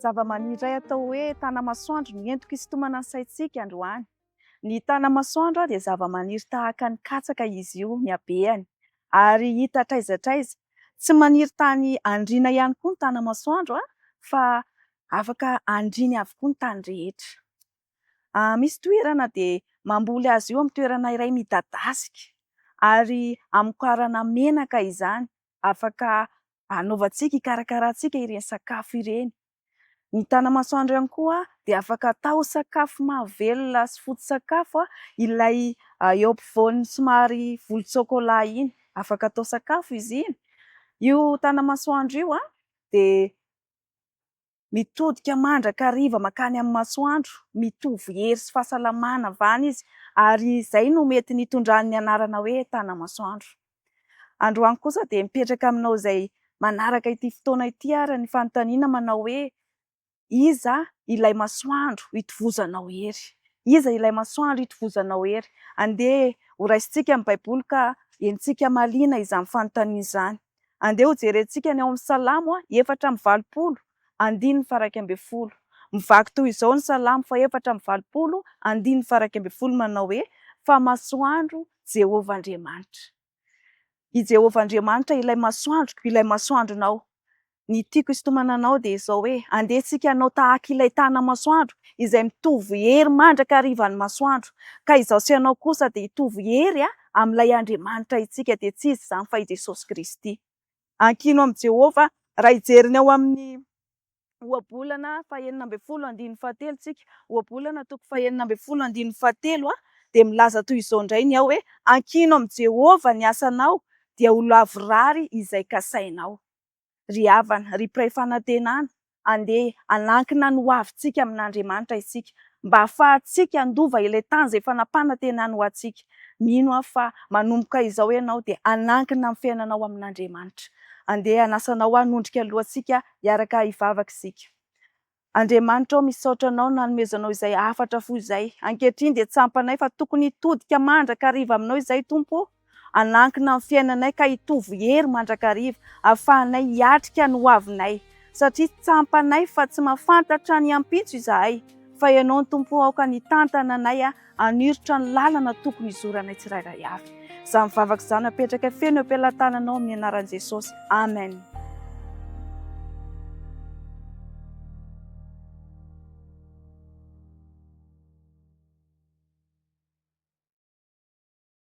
Zavamaniry iray atao hoe tanamasoandro no entiko hisintomana ny saintsika androany. Ny tanamasoandro dia zavamaniry tahaka ny katsaka izy io ny habehany ary hita hatraiza hatraiza. Tsy maniry tany andriana ihany koa ny tanamasoandro fa afaka andriany avokoa ny tany rehetra. Misy toerana dia mamboly azy io amin'ny toerana iray midadasika ary hamokarana menaka izany. Afaka hanaovantsika, hikarakarantsika ireny sakafo ireny. Ny tanamasoandro ihany koa dia afaka atao sakafo mahavelona sy foto-tsakafo ilay eo ampovoany somary volontsôkôlà iny. Afaka atao sakafo izy iny. Io tanamasoandro io dia mitodika mandrakariva mankany amin'ny masoandro, mitovy hery sy fahasalamana avy any izy ary izay no mety nitondrany ny anarana hoe Tanamasoandro. Androany kosa dia mipetraka aminao izay manaraka ity fotoana ity ary ny fanontaniana manao hoe iza ilay masoandro itovozanao hery? Iza ilay masoandro itovozanao hery? Andeha horaisintsika ny Baiboly ka henontsika mahaliana izany fanontaniana izany. Andeha hojerentsika ny ao amin'ny Salamo 84, andininy faha-11. Mivaky toy izao ny Salamo faha-84, andininy faha-11 manao hoe, Fa masoandro Jehovah Andriamanitra. I Jehovah Andriamanitra ilay masoandroko, ilay masoandronao. Ny tiako hisintomana anao dia izao hoe, andeha isika hanao tahaka ilay tana-masoandro izay mitovy hery mandrakariva ny masoandro. Ka izaho sy ianao kosa dia hitovy hery amin'ilay Andriamanitra isika, dia tsy iza izany fa i Jesosy Kristy. Ankino amin'i Jehovah. Raha hijery ny ao amin'ny Ohabolana fahenina ambin'ny folo andininy fahatelo isika, Ohabolana toko fahenina ambin'ny folo andininy fahatelo dia milaza toy izao indray ny ao hoe, Ankino amin'i Jehovah ny asanao, dia ho lavorary izay kasainao. Ry havana, ry mpiray fanantenana, andeha hanankina ny hoavintsika amin'Andriamanitra isika, mba hahafahantsika handova ilay tany izay efa nampanantenany ho antsika. Mino aho fa manomboka izao ianao dia hanankina ny fiainanao amin'Andriamanitra. Andeha hanasa anao aho hanondrika lohantsika hiaraka hivavaka isika. Andriamanitra ô, misaotra Anao nanomezanao izay hafatra fohy izay. Ankehitriny dia tsampanay fa tokony hitodika mandrakariva Aminao izay, Tompo ô. Hanankina ny fiainanay ka hitovy hery mandrakariva, ahafahanay hiatrika ny hoavinay. Satria tsampanay fa tsy mahafantatra ny ampitso izahay, fa Ianao Tompo ô aoka ny hitantana anay haniritra ny lalana tokony hizoranay tsirairay avy. Izany vavaka izany apetrakay feno eo am-pelatananao amin'ny anaran'i Jesosy. Amen.